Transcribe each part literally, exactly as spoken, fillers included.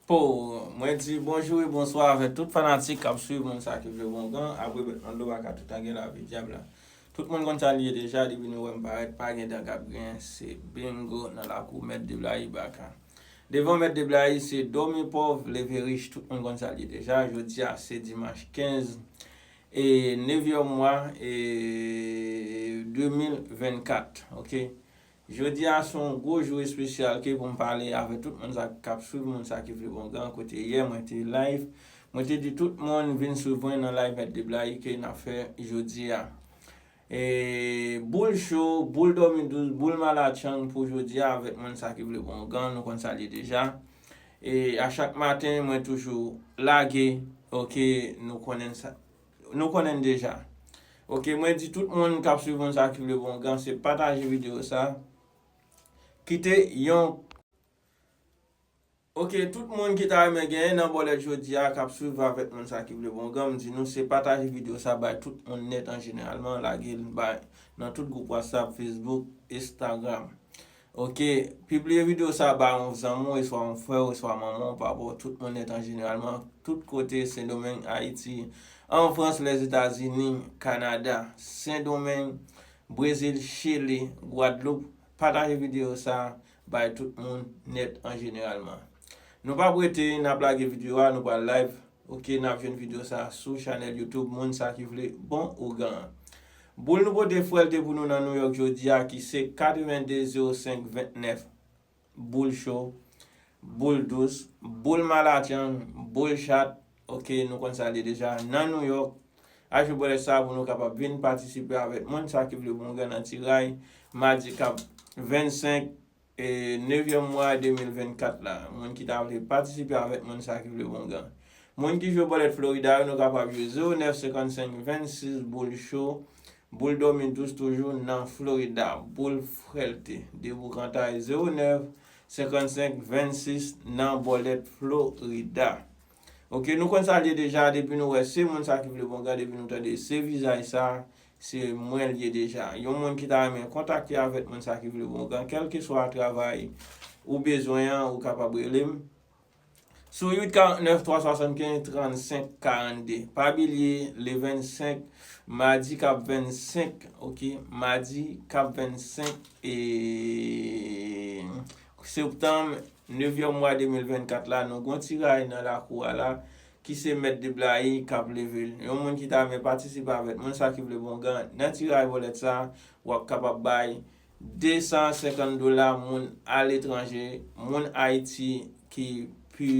Po, mwen di bonjou e bonswa avèk tout fanatik k ap swiv Moun Sa Ki Vle Bon Gan, apre bèt nan do pa ka tout tan gen lavi dyab la. Tout moun konn sa l ye deja, depi nou wè m parèt, pa gen dan k ap griyen, se bingo nan lakou Mèt Deblayi Baka. Devan Mèt Deblayi, se dòmi pòv, leve rich, tout moun konn sa l ye deja. Jodi a, se dimanch kenz e nevyèm mwa e de mil vennkat, oke? Jodi a se yon gwo jou espesyal ke pou m pale avèk tout moun sa k ap swiv Moun Sa Ki Vle Bon Gan, kote yè mwen te live, mwen te di tout moun vin swiv mwen nan live Mèt Deblayi ke n ap fè jodi a. E boul cho, boul dòmi dous, boul malatchang pou jodi a avèk Moun Sa Ki Vle Bon Gan, nou konn sa l ye deja. E a chak maten, mwen toujou lage, oke, nou konnen sa, nou konnen deja. Oke, mwen di tout moun k ap swiv Moun Sa Ki Vle Bon Gan, se pataje videyo sa. Kite yon, oke, tout moun ki ta renmen genyen nan bòlèt jodi a k ap swiv avèk Moun Sa Ki Vle Bon Gan, m di nou se pataje videyo sa bay tout moun nèt an jeneralman, lage l bay nan tout gwoup WhatsApp, Facebook, Instagram. Oke, pibliye videyo sa ba yon zanmi w, eswa yon frè w, eswa manman w, papa w, tout moun nèt an jeneralman, tout kote, Sendomeng, Ayiti, an Frans, Lèzetazini, Kanada, Sendomeng, Brezil, Chili, Gwadloup, pataje videyo sa bay tout moun nèt an jeneralman. Nou p ap rete, n ap lage videyo a, nou pral live. Oke, n ap jwenn videyo sa sou chanèl YouTube Moun Sa Ki Vle Bon Ougan an. Boul nou pote fwèlte pou nou nan Nouyòk jodi a, ki se katrevenn de zewo senk vennèf. Boul cho, boul dous, boul malatchang, boul chat. Oke, nou konn sa l ye deja. Nan Nouyòk, achte bòlèt sa pou nou kapab vin patisipe avèk Moun Sa Ki Vle Bon Ougan nan tiray madi k ap vennsenk e nevyèm mwa de mil vennkat la. Moun ki ta vle patisipe avèk Moun Sa Ki Vle Bon Gan. Moun ki jwe bòlèt Florida yo, nou kapab jwe zewo nèf senkannsenk vennsis boul cho, boul dòmi dous toujou nan Florida, boul fwèlte, deboukantay zewo nèf senkannsenk vennsis nan bòlèt Florida. Oke, nou konn sa l ye deja, depi nou wè se Moun Sa Ki Vle Bon Gan, depi nou tande se vizaj sa, se mwen l ye deja. Yon moun ki ta renmen kontakte avèk Moun Sa Ki Vle Bon Gan, kèlkeswa travay ou bezwen an, ou kapab rele m sou uit karant nèf twa swasannkenz trannsenk karannde. Pa bliye, le vennsenk, madi k ap vennsenk, oke, madi k ap vennsenk e septanm, nevyèm mwa de mil vennkat la, nou gon tiray nan lakou a la, ki se Mèt Deblayi k ap leve l. Yon moun ki ta renmen patisipe avèk Moun Sa Ki Vle Bon Gan nan tiray bòlèt sa, w ap kapab bay de san senkant dola, moun aletranje, moun Ayiti ki pi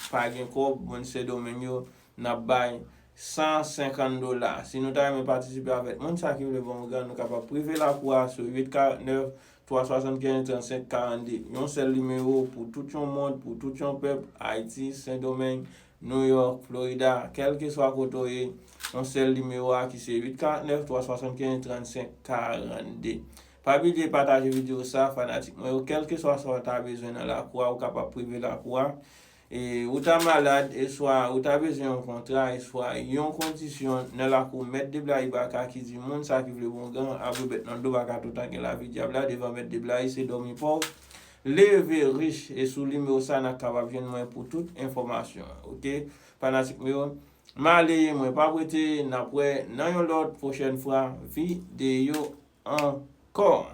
pa gen kòb, moun Sendomeng yo, n ap bay san senkant dola. Si nou ta renmen patisipe avèk Moun Sa Ki Vle Bon Gan, nou kapab prive lakou a sou uit karant nèf twa swasannkenz trannsenk karannde. Yon sèl nimewo pou tout yon mond, pou tout yon pèp, Ayiti, Sendomeng, Nouyòk, Florida, kèlkeswa kote w ye, yon sèl nimewo a ki se uit karant nèf twa swasannkenz trannsenk karannde. Pa bliye pataje videyo sa, fanatik mwen yo, kèlkeswa sa w ta bezwen nan lakou a, ou kapab prive lakou a. E ou ta malad, eswa ou ta bezwen yon kontra, eswa yon kondisyon nan lakou Mèt Deblayi Baka ki di Moun Sa Ki Vle Bon Gan, apre bèt nan do pa ka tout tan gen lavi dyab la, devan Mèt Deblayi se dòmi pòv, leve rich, e sou nimewo sa n ap kapab jwenn mwen pou tout enfòmasyon, oke? Fanatik mwen yo, m ale, mwen p ap rete, n ap wè nan yon lòt pwochèn fwa videyo ankò.